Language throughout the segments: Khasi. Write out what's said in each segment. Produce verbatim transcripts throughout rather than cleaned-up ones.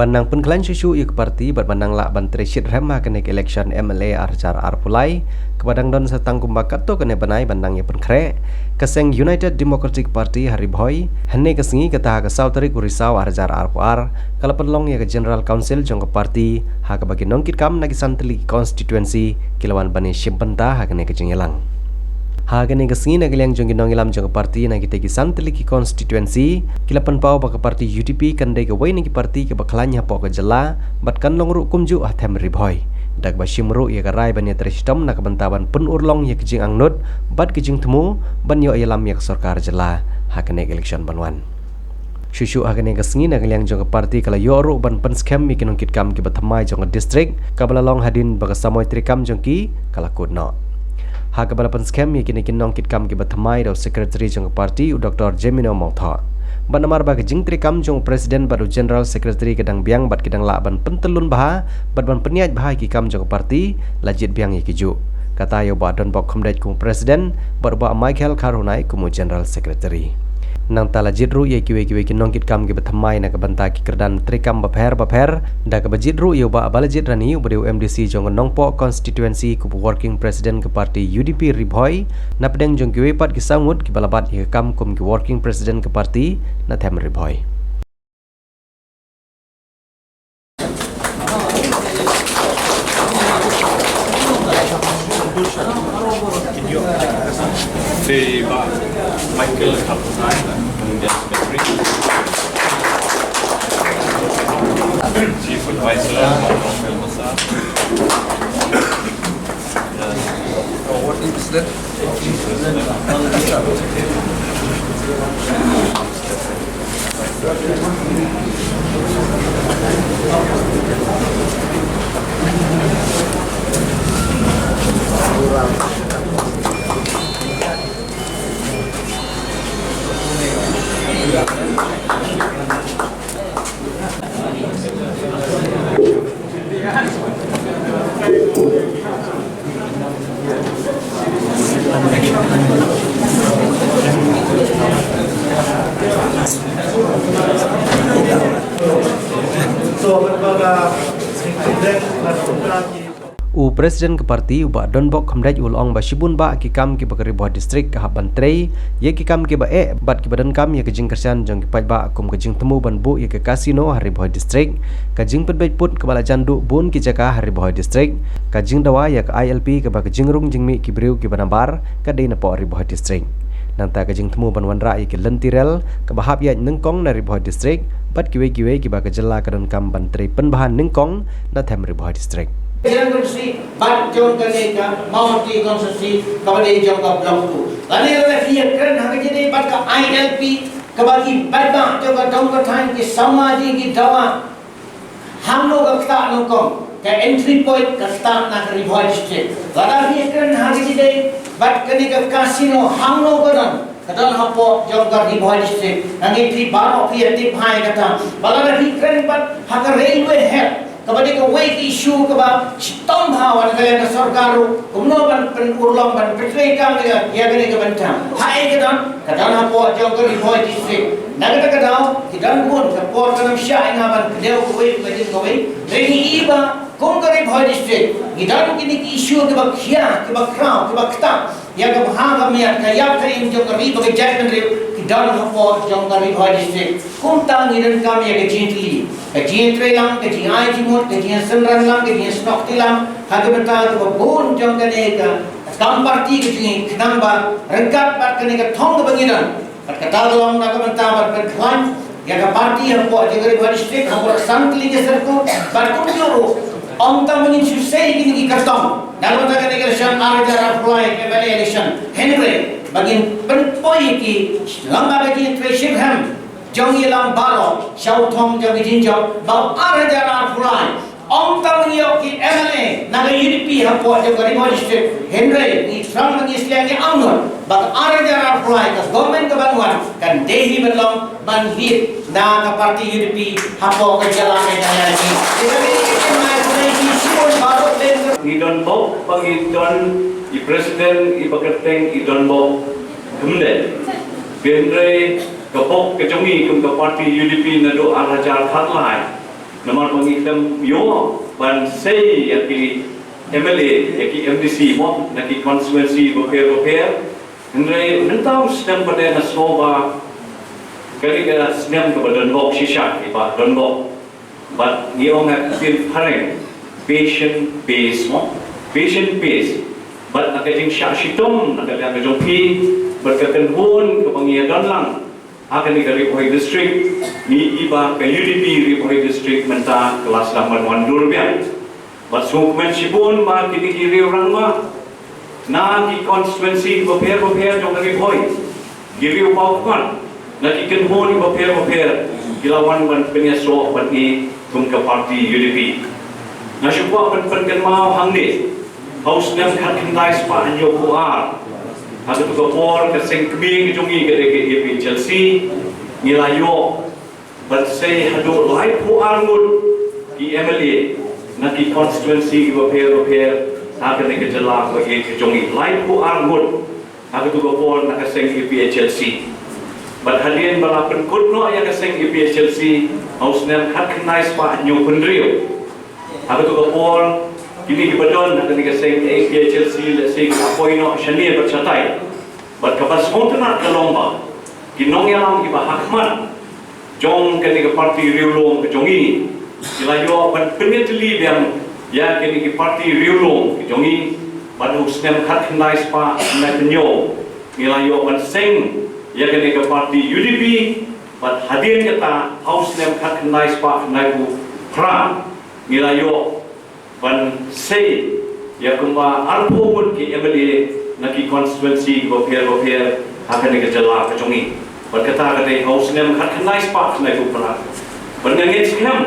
Ban nang pynkhlaiñ shuh shuh ïa ka parti bad ban nang lah ban trei shitrhem ha kane ka election M L A ar hajar arphew lai, kaba dang don sa tang kumba katto katne bnai ban nang ïa pynkhreh, ka seng United Democratic Party ha Ri Bhoi, hynne ka sngi kata ha ka saw tarik u Risaw ar hajar arphew ar, ka la pynlong ïa ka General Council jong ka parti, ha kaba ki nongkitkam na ki san tylli ki constituency, ki la wan ban ïashim bynta ha kane ka jingïalang. Ha kane ka sngi na ka liang jong ki nongïalam jong ka parti na kitei ki san tylli ki constituency, ki la pynpaw ba ka parti U D P kan dei kawei na ki parti kaba khlaiñ hapoh ka jylla, bad kan long ruh kumjuh ha them Ri Bhoi. Da kaba shim ruh ïa ka rai ban ïatrei shitom na ka bynta ban pynurlong ïa ka jingangnud, bad ka jingthmu, ban ïoh ïalam ïa ka sorkar jylla, ha kane ka election ban wan. Shuh shuh ha kane ka sngi na ka liang jong ka parti ka la ïoh ruh ban pynskhem ïa ki nongkitkam kiba thymmai jong ka district, kaba la long hadien ba ka samoi treikam jong ki, ka la kut noh. Ha kaba la pynskhem ïa kine ki nongkitkam kiba thymmai da u secretary jong ka parti u Doctor Jemino Mawthoh. Bad namar ba ka jingtreikam jong u president bad u general secretary ka dang biang bad ki dang lah ban pyntyllun bha, bad ban pynïaid bha ïa ki kam jong ka parti, la jied biang ïa ki juh. Kata ïa u Bah Donbok Khymdeit kum u president, bad u Bah Michael Kharhunai kum u general secretary. Nangta la jied ruh ïa kiwei kiwei ki nongkitkam kiba thymmai na ka bynta ki kyrdan treikam bapher bapher, da kaba jied ruh ïa u Bah Balajied Rani uba dei u M D C jong ka Nongpoh constituency kum u working president ka parti U D P Ri Bhoi, na pdeng jong kiwei pat ki saw ngut kiba la bat ïa ka kam kum ki working president ka parti, na them Ri Bhoi. Te Bah Michael Kharhunai, General Secretary. Chief Advisor, Bah Rafael Masa. What is that? U President ka parti, u Bah Donbok Khymdeit, u la ong ba shibun bah ki kam kiba ka Ri Bhoi District ka hap ban trei ïa ki kam kiba eh bad kiba donkam ïa ka jingkyrshan jong ki paidbah, kum ka jingthmu ban buh ïa ka casino ha Ri Bhoi District, ka jingpynbeit pud kaba la jan duh bun ki jaka ha Ri Bhoi District, ka jingdawa ïa ka I L P kaba ka jingrung jingmih ki briew kiba nabar ka dei napoh Ri Bhoi District. Nangta ka jingthmu ban wanrah ïa ki lynti rel kaba hap ïaid nyngkong na Ri Bhoi District bad kiwei kiwei kiba ka jylla ka donkam ban trei pynbha nyngkong na them Ri Bhoi District. Jong ka constituency bad jong kane ka Mawhati constituency kaba dei jong ka Block two. Lane lada phi ïakren ha ka jingdei bad ka I L P kaba ki paidbah jong ka dong ka thaiñ ki samla jong ki dawa. Hangno ka ktah nyngkong, ka entry point ka ktah na ka Ri Bhoi District. Lada phi ïakren ha ka jingdei bad kane ka casino hangno ka don, ka don hapoh jong ka Ri Bhoi District. Ngi phi baroh phi ïatip bha ïa kata. Ba lada phi kren bad ha ka railway head, kaba dei kawei ka issue kaba shitom bha wat na ka liang ka sorkar ruh, kumno ban pynurlong ban pyntrei kam ïa kane ka bynta. Haei ka don, ka don hapoh jong ka Ri Bhoi District. Na kata ka daw, ki don bun, ka por kan ym shah ïa nga ban kdew kawei ka jing kawei. Hynrei ngi i ba kum ka Ri Bhoi District, ngi don kine ki issue kiba khia, kiba khraw, kiba ktah ïa ka bha ka miat, ka ïap ka im jong ka ri bad ka jaitbynriew, ki don hapoh jong ka Ri Bhoi District. Kumta ngi donkam ïa ka jingtylli, ka jingïatreilang, ka jingai jingmut, ka jingsynran lang, ka jingsnoh kti lang ha ka bynta kaba bun jong kane ka kam party ka jong ngi, khnang ba ryngkat bad kane ka thong kaba ngi don, bad kata ka long na ka bynta ban pynkhlaiñ ïa ka party hapoh jong ka Ri Bhoi District, hapoh san tylli ki circle, bad kumjuh ruh, ym tang ba ngin shu sei kine ki kyrtong na ka bynta kane ka election ar hajar arphew lai, M L A election, hynrei ba ngin pynpoi ïa ki lyngba ka jingtrei shitrhem jong ngi lang baroh sha u thong jong ka jingjop ba ar hajar arphew lai, ym tang ngi ïoh ki M L A na ka U D P hapoh jong ka Ri Bhoi District, hynrei ngi sdang ngi sliang ngi angnud ba ka ar hajar arphew lai ka government ka ban wan kan dei hi ban long ban lead na ka party U D P hapoh ka jylla ka jylla ngi. Ngi don bok ba ngi don i president i ba kyrteng i Donbok Khymdeit. Hynrei ka bok ka jong ngi kum ka party U D P naduh ar hajar khatlai Namar ba ngi khlem ïoh ban sei ïa ki M L A, ïa ki M D C mo, na ki constituency bapher bapher. Hynrei mynta u snem ba dei nga sngew ba kane ka snem kaba donbok shisha, i ba donbok. Bad ngi ong ha ka ktien phareng, patient base mo, patient base. Bad na ka jingshah shitom na ka liang ka jong phi, bad ka kynhun kaba ngi ïa don lang ha kane ka Ri Bhoi District, ngi i ba ka U D P Ri Bhoi District mynta ka la sdang ban wan dur biang. Bad sngewkmen shibun ba kine ki riew rangbah na ki constituency bapher bapher jong ka Ri Bhoi, ki riew bapher, na ki kynhun bapher bapher, ki la wan ban pynïasoh bad ngi kum ka party U D P. Nga shu kwah ban pynkynmaw hangne, ha u snem khatkhyndai spah hynñiewphew ar, ha kato ka por ka seng kmie ka jong ngi ka dei ka A P H L C, ngi la ïoh ban sei haduh laiphew ar ngut ki M L A na ki constituency ki bapher bapher ha kane ka jylla ka jong ngi, laiphew ar ngut ha kato ka por na ka seng A P H L C. Bad hadien ba la pynkut noh ïa ka seng A P H L C ha u snem khatkhyndai spah hynñiewphew hynriew, ha kato ka por kine kiba don ha kane ka seng A P H L C lehse ki la poi noh shane bad shatai. Bad kaba sngewtynnat ka long ba ki nongïalam kiba ha khmat jong kane ka party riewlum ka jong ngi, ki la ïoh ban pynïatylli biang ïa kane ka party riewlum ka jong ngi. Bad ha u snem khatkhyndai spah khyndai phew hynñiew, ngi la ïoh ban seng ïa kane ka party U D P. Bad hadien kata, ha u snem khatkhyndai spah khyndaiphew phra, ngi la ïoh ban sei ïa kumba arphew ngut ki M L A na ki constituency ki bapher bapher ha kane ka jylla ka jong ngi. Bad kata ka dei ha u snem khatkhyndai spah khyndaiphew phra. Bad nga ngeit skhem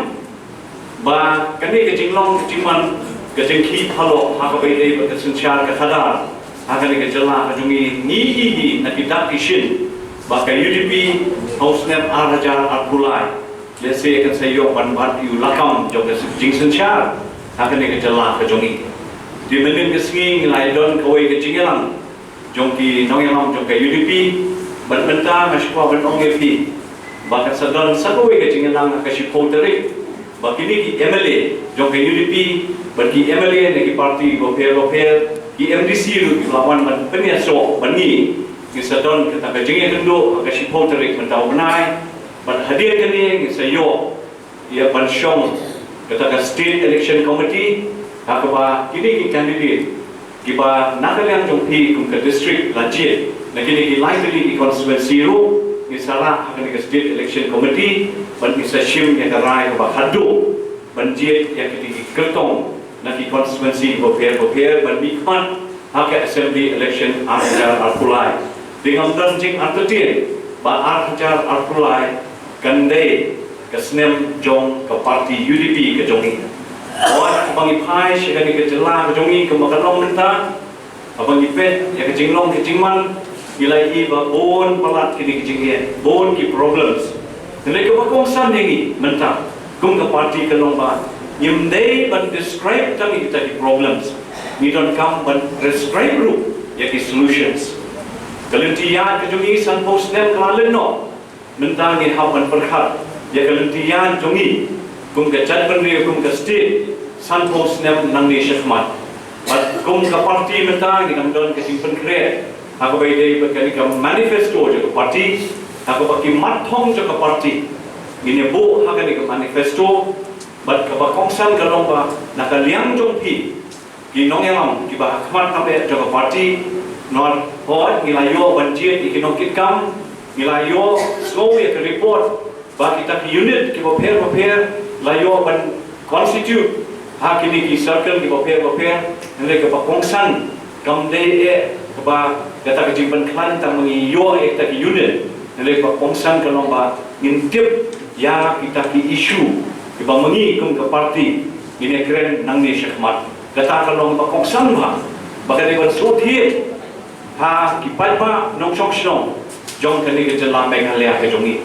ba kane ka jinglong ka jingman, ka jingkhih phalok ha kaba ïadei bad ka synshar ka khadar ha kane ka jylla ka jong ngi, ngi i hi na ki dak ki shin ba ka U D P ha u snem ar hajar arphew lai lehse kan sa ïoh ban bat ïa u lakam jong ka jingsynshar ha kane ka jylla ka jong ngi. Te mynnin ka sngi ngi la ïa don kawei ka jingïalang jong ki nongïalam jong ka U D P. Bad mynta nga shu kwah ban ong ïa phi ba kan sa don sa kawei ka jingïalang ha ka shiphew tarik, ba kine ki M L A jong ka U D P bad ki M L A na ki party bapher bapher, ki M D C ruh ki la wan ban pynïasoh bad ngi. Ngi sa don kata ka jingïakynduh ha ka shiphew tarik mynta u bnai. Bad hadien kane ngi sa ïoh ïa ban shong kata ka State Election Committee, ha kaba kine ki candidate kiba na ka liang jong phi kum ka district la jied na kine ki lai tylli ki constituency ruh, ngi sa rah ha kane ka State Election Committee bad ngi sa shim ïa ka rai kaba khatduh ban jied ïa kine ki kyrtong na ki constituency bapher bapher ban mihkhmat ha ka assembly election ar hajar arphew lai. Te ngam don jingartatien ba ar hajar arphew lai kan dei ka snem jong ka party U D P ka jong ngi. Wat ba ngi phai sha kane ka jylla ka jong ngi kumba ka long mynta, haba ngi peit ïa ka jinglong ka jingman, ngi la ïohi ba bun palat kine ki jingeh, bun ki problems. Hynrei kaba kongsan ïa ngi mynta kum ka party ka long ba ngim dei ban describe tang ïa kita ki problems, ngi donkam ban prescribe ruh ïa ki solutions. Ka lynti ïaid ka jong ngi sanphew snem ka la leit noh. Mynta ngi hap ban pyrkhat ïa ka lynti ïaid jong ngi kum ka jaitbynriew, kum ka state, sanphew snem nangne shakhmat. Bad kum ka party mynta ngi dang don ka jingpynkhreh ha kaba ïadei bad kane ka manifesto jong ka party, ha kaba ki mat thong jong ka party ngin ïa buh ha kane ka manifesto. Bad kaba kongsan ka long ba na ka liang jong phi, ki nongïalam kiba ha khmat tam eh jong ka party, nor hooid ngi la ïoh ban jied ïa ki nongkitkam, ngi la ïoh sngew ïa ka report ba kita ki unit kiba pher ba pher la ïoh ban constitute ha kine ki circle kiba pher ba pher. Hynrei kaba kongsan kam dei eh kaba kata ka jingpynkhlaiñ tang ma ngi ïoh ïa kita ki unit, hynrei kaba kongsan ka long ba ngin tip ïa kita ki issue kiba ma ngi kum ka party ngin ïa kren nangne shakhmat. Kata ka long ba kongsan bha ba ka dei ban sngewthuh ha ki paidbah nongshong shnong jong kane ka jylla Meghalaya ka jong ngi.